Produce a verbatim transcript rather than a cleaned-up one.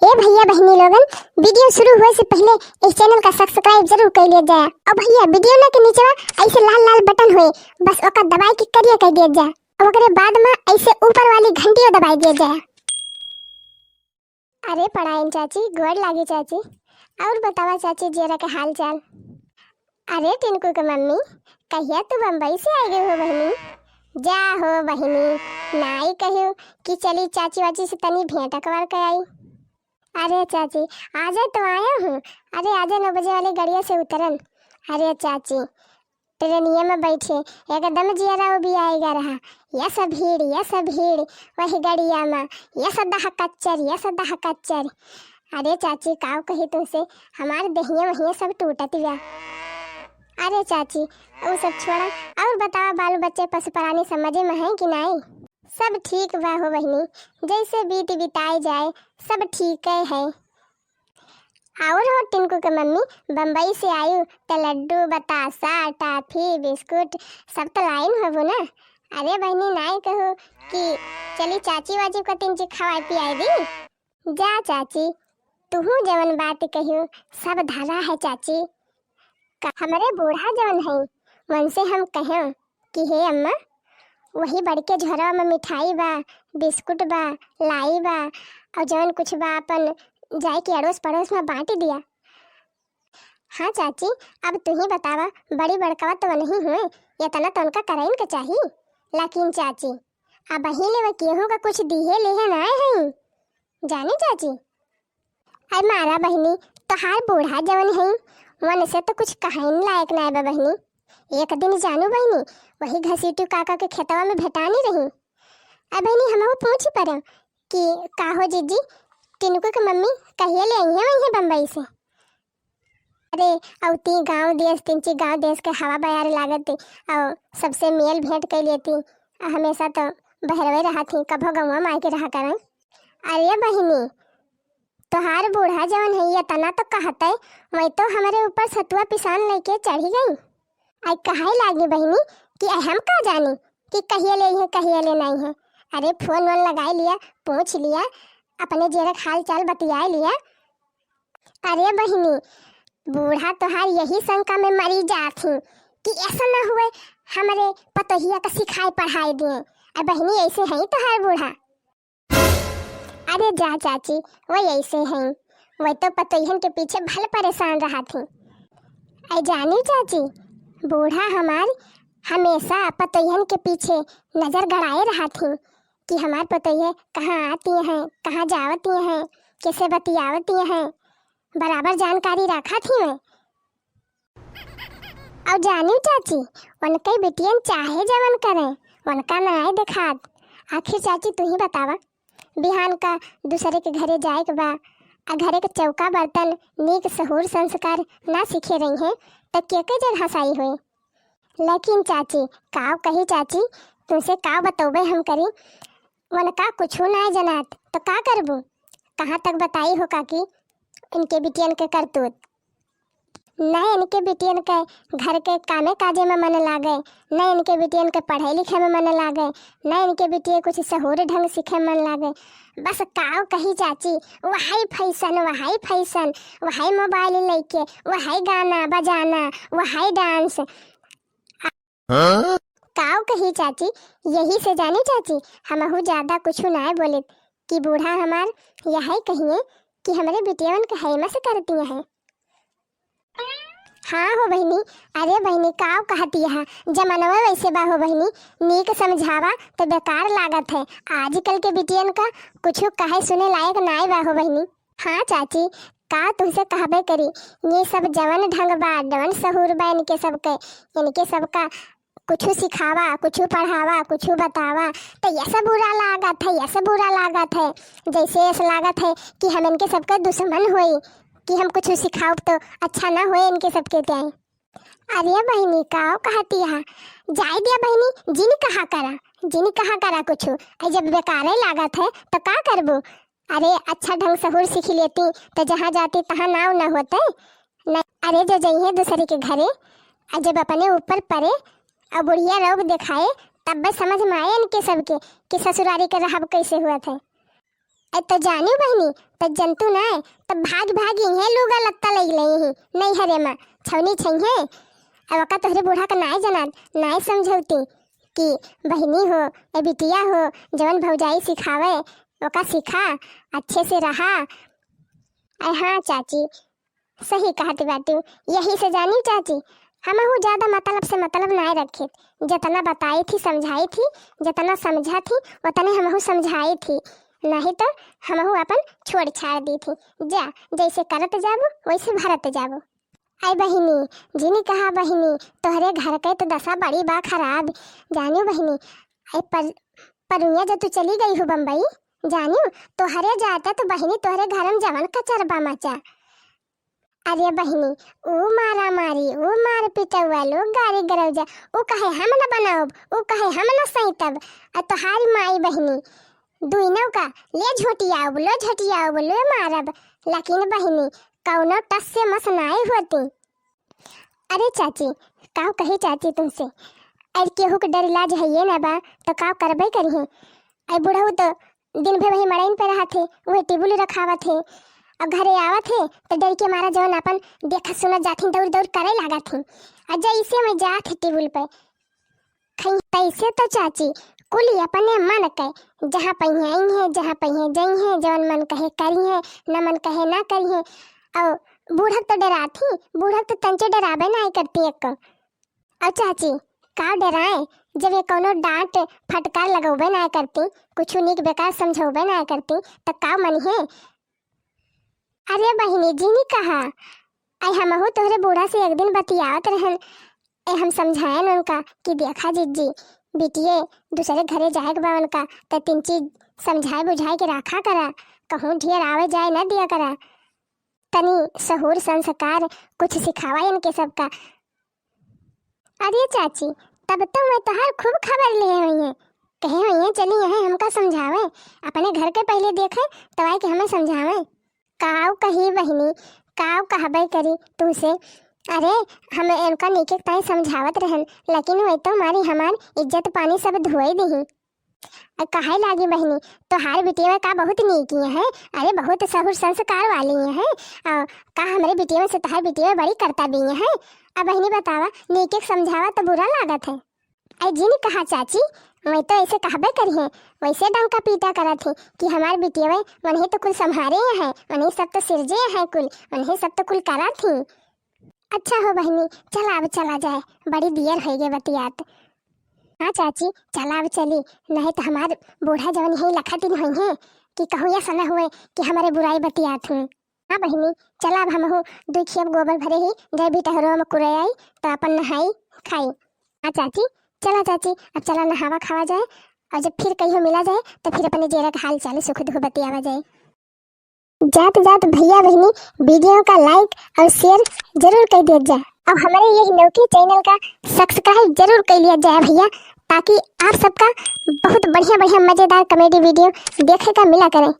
ए भइया बहिनी लोगन, video शुरू होए से पहिले इस channel का subscribe जरूर कर लिया जाए। और भइया, video ना के नीचे ऐसे लाल लाल button होए, बस ओका दबाए के करिया कर दिया जाए। और ओकरे बाद में ऐसे ऊपर वाली घंटियो दबाए दिया जाए। अरे पड़ाइन चाची, गोड़ लागी चाची। और बतावा चाची, जियरा के हाल चाल? अरे टिनकू के मम्मी, कहिया तू बम्बई से आई गई हो बहिनी? जा हो बहिनी, नाई कहियो कि चली चाची वाची से तनी भेंट अकबर के आई। अरे चाची, आजे तो आया हूँ। अरे आजे नौ बजे वाली गड़िया से उतरन। अरे चाची, ट्रेनिया में बैठे एकदम जियरा उबियाएगा रहा। यस भीड़, यस भीड़, वही गड़िया में, यस दह कच्चर, यस दह कच्चर। अरे चाची, काव कही तुमसे, हमार देहिया वहिया सब टूटत बा। अरे चाची, उ सब छोड़ा, और बतावा, बाल बच्चे पशु प्राणी सब मजे में हैं कि नाई? सब ठीक बा हो बहिनी, जैसे बीत बिताए जाए, सब ठीक है। और हो टिनकू के मम्मी, बम्बई से आयु त लड्डू, बतासा, टाफी, बिस्कुट सब तो लाइन होबू ना? अरे बहिनी, नाई कहू कि चली चाची वाची को तीन चीज खवाए पियाए दी। जा चाची, तुहू जवन बात कहियो, सब धरा है चाची। का हमरे बूढ़ा जवन है, उनसे हम कहें कि हे अम्मा, वही बड़के झोरा में मिठाई बा, बिस्कुट बा, लाई बा, और जवन कुछ बा अपन जाए के अड़ोस पड़ोस में बांट दिया। हाँ चाची, अब तुही बतावा, बड़ी बड़कवा तो नहीं हुए, इतना तो उनका करइन के चाही। लेकिन चाची, अब ले वो केहू का कुछ दिहे लेहे ना है, जानी चाची? अरे मारा बहिनी, तोहार बूढ़ा जवन है, वन से तो कुछ कहइन लायक ना बा बहिनी। एक दिन जानू बहिनी, वही घसीटू काका के खेतवा में भेटानी रही। अब बहिनी, हमहू पूछ पड़े कि का हो जीजी, टिनकू के मम्मी कहिए ले आई है वहीं बम्बई से? अरे, अउती गाँव देश, तिनची गाँव देश के हवा बयार लागत, और सबसे मेल भेंट कर लेती। हमेशा तो बहरवे रहत ही, कभो गौवा में आके रहा करें। अरे बहिनी, तोहार बूढ़ा जवन है, ये तना तो कहते, वही तो हमारे ऊपर सतुआ पिसान लेके चढ़ी गई। आई कहाई लागी बहिनी कि आई हम का जानी कि कहिए ले है, कहिए ले नहीं है। अरे फोन वोन लगाई लिया, पूछ लिया, अपने जेरक हाल चाल बतियाए लिया। अरे बहिनी, बूढ़ा तोहार यही शंका में मरी जात ही कि ऐसा ना हुए हमरे पतोहिया का सिखाए पढ़ाए दिए। अरे बहिनी, ऐसे है तोहार बूढ़ा। अरे जा चाची, वो ऐसे हैं, वो तो पतोहियन के पीछे भल परेशान रहत ही। ऐ जानी चाची, बूढ़ा हमार हमेशा पतोहियन के पीछे नजर गड़ाए रहत ही कि हमार पतोहिया कहाँ आती हैं, कहाँ जावती हैं, कैसे बतियावती हैं, बराबर जानकारी रखत ही। और जानी चाची, उनके बिटियन चाहे जवन करें, उनका नाय देखात। आखिर चाची, तू ही बतावा, बिहान का दूसरे के घरे जाए के बा, आ घरे के चौका बर्तन, नीक सहूर संस्कार ना सीखे रही हैं, तो के के जगह साई होए? लेकिन चाची, काव कही चाची, तुमसे काव बतौबे हम करी, उनका कुछू ना जनात, तो का करबू? कहाँ तक बताई हो काकी, इनके बिटियन के करतूत? न इनके बिटियन के घर के कामे काजे में मन लागे, न इनके बिटियन के पढ़े लिखे में मन लागे, न इनके बिटिया कुछ सहूर ढंग सीखे मन लागे। बस काव कही चाची, वही फैशन, वही फैशन, वही मोबाइल लेके, वही गाना बजाना, वही डांस। हाँ? काव कही चाची, यही से जानी चाची, हमहू ज्यादा कुछ ना बोले कि बूढ़ा हमार यही कहिए कि हमरे बिटियवन के हैमस करती हैं। हाँ हो बहिनी, अरे बहिनी, काव कहती है, जमानवा वैसे बा हो बहिनी, नीक समझावा तो बेकार लागत है। आजकल के बिटियन का कुछ कहे सुने लायक नाय बा हो बहिनी। हाँ चाची, का तुमसे कहबे करी, ये सब जवन ढंग बा, जवन सहूर बा इनके सबके, इनके सबका कुछ सिखावा, कुछ पढ़ावा, कुछ बतावा, तो ये सब बुरा लागत है, ये सब बुरा लागत है। जैसे ऐसा लागत है कि हम इनके सबके दुश्मन होई, कि हम कुछ सिखाउब तो अच्छा ना होए इनके सबके त्याई। अरे बहिनी, काव कहती है, जाए दिया बहिनी, जिन कहा करा, जिन कहा करा कुछ। आई जब बेकारे लागत है तो का करबू? अरे अच्छा ढंग सहूर सीख लेती तो जहाँ जाती तहाँ नाव न होते। न, अरे जो जइहे दूसरे के घरे, आ जब अपने ऊपर पड़े और बुढ़िया रोब दिखाए, तब समझ में आए इनके सबके कि ससुरारी के रहब कैसे हुआ थे। ए, तो जानियो बहिनी, तो जंतु नाय, तो भाग भाग इहे लुगा लत्ता लइ लेइहीं नैहरे मा, छौनी छइहे। अब ओका तोहरे बूढ़ा का नाय जनात, नाय समझौती कि बहिनी हो, ए बिटिया हो, जवन भौजाई सिखावे, ओका सिखा, अच्छे से रहा। ए हाँ चाची, सही कहत बाटू, यही से जानी चाची, हमहू ज्यादा मतलब से मतलब नाय रखित। जतना बताई थी, समझाई थी, जतना समझा थी, उतने हमहू समझाई थी, नहीं तो हमहू अपन छोड़ छाड़ दी थी। जा, जैसे करत जाबू, वैसे भरत जाबू। आई बहिनी, जिनी कहा बहिनी, तोहरे घर के तो दशा बड़ी बा खराब, जानियो बहिनी। आई पर, परुनिया जब तू चली गई हो बम्बई, जानियो, तोहरे जाता तो बहिनी तोहरे घर में जवन कचर बा मचा। अरे बहिनी, ऊ मारा मारी, ऊ मार पिटौवल, ऊ गारी गरौजा, ऊ कहे हम न बनाउब, ऊ कहे हम न सैतब। आ तोहारी माई बहिनी, दुइनों का ले झोटियाउब, ले झोटियाउब, ले मारब। लेकिन बहिनी, कौनो टस से मस नाई होती। अरे चाची, काव कही चाची तुमसे? अरे केहू के डर लाज हइये ना बा, तो काव करबे करिहे। अरे बुढ़ऊ तो दिन भर वही मड़इन पे रहत हे, वही टेबुल रखावत हे। अब घरे आवत हे, तो डर के मारा जवन अपन देखत सुनत जाथिन, दौड़ दौड़ करे लागत ही। आ जैसे मैं जात हे टेबुल पे, खई तैसे तो चाची, कुल अपने मन के, जहाँ पहिए आई हैं, जहाँ पहिए जई हैं, जवन मन कहे करी हैं, न मन कहे ना करी हैं। और बूढ़क तो डरात ही, बूढ़क तो तंचे डराबे ना करती एक। और चाची, का डराए, जब ये कौनो डांट फटकार लगौबे ना करती, कुछ नीक बेकार समझौबे ना करती, त का मनिहे? अरे बहिनी, जिनी कहा, आई हमहू तोहरे बूढ़ा से एक दिन बतियावत रहन। ए, हम समझायन उनका कि देखा जिज्जी, बिटिये दूसरे घरे जाए के बा उनका, त तीन चीज समझाए बुझाए के राखा करा, कहूँ ढेर आवे जाए न दिया करा। तनी सहूर संस्कार कुछ सिखावा इनके सबका। अरे चाची, तब तो मैं तोहार खूब खबर लिए हुई है, कहे हुई है चली यहाँ हमका समझावे, अपने घर के पहले देखे, तब आए के हमें समझावे। काव कही बहिनी, काव कहबे करी तुमसे। अरे, हम इनका नीके ताई समझावत रहन, लेकिन वही तो मारी हमार इज्जत पानी सब धोए दीही। अ, कहे लागी बहिनी, तोहार बिटिया का बहुत नीक है, अरे बहुत सहूर संस्कार वाली है। अ, का हमरे बिटिया से तोहार बिटिया बड़ी करता भी है। अब बहिनी बतावा, नीके समझावा तो बुरा लागत है। अरे जिन कहा चाची, मैं तो ऐसे कहबे करी है, वैसे डंका पीटा करत ही कि हमार बिटिया वनहे तो कुल संभारे है, वनहे सब तो सिरजे है कुल, वनहे सब तो कुल करत ही। अच्छा हो बहिनी, चला अब चला जाए, बड़ी दियर होइ गए बतियात। हाँ चाची, चला अब चली, नहीं तो हमार बूढ़ा जवन यही लखा दिन होइहे कि कहूँ ऐसा न हुए कि हमारे बुराई बतियात हुए। हाँ बहिनी, चला अब हमहू दुई खेप गोबर भरे ही, गए भी टहरो में कुरे आई, तो अपन नहाई खाई। हाँ चाची, चला चाची, अब चला नहावा खावा जाए, और जब फिर कहियो मिला जाए, तो फिर अपने जेरा के हाल चाल सुख दुख बतियावा जाए। जात जात भैया बहिनी, video का like और share जरूर कर दिया जाए, और हमारे यही नौकी channel का subscribe जरूर कर लिया जाए भैया, ताकि आप सबका बहुत बढ़िया बढ़िया मजेदार comedy video देखे का मिला करें।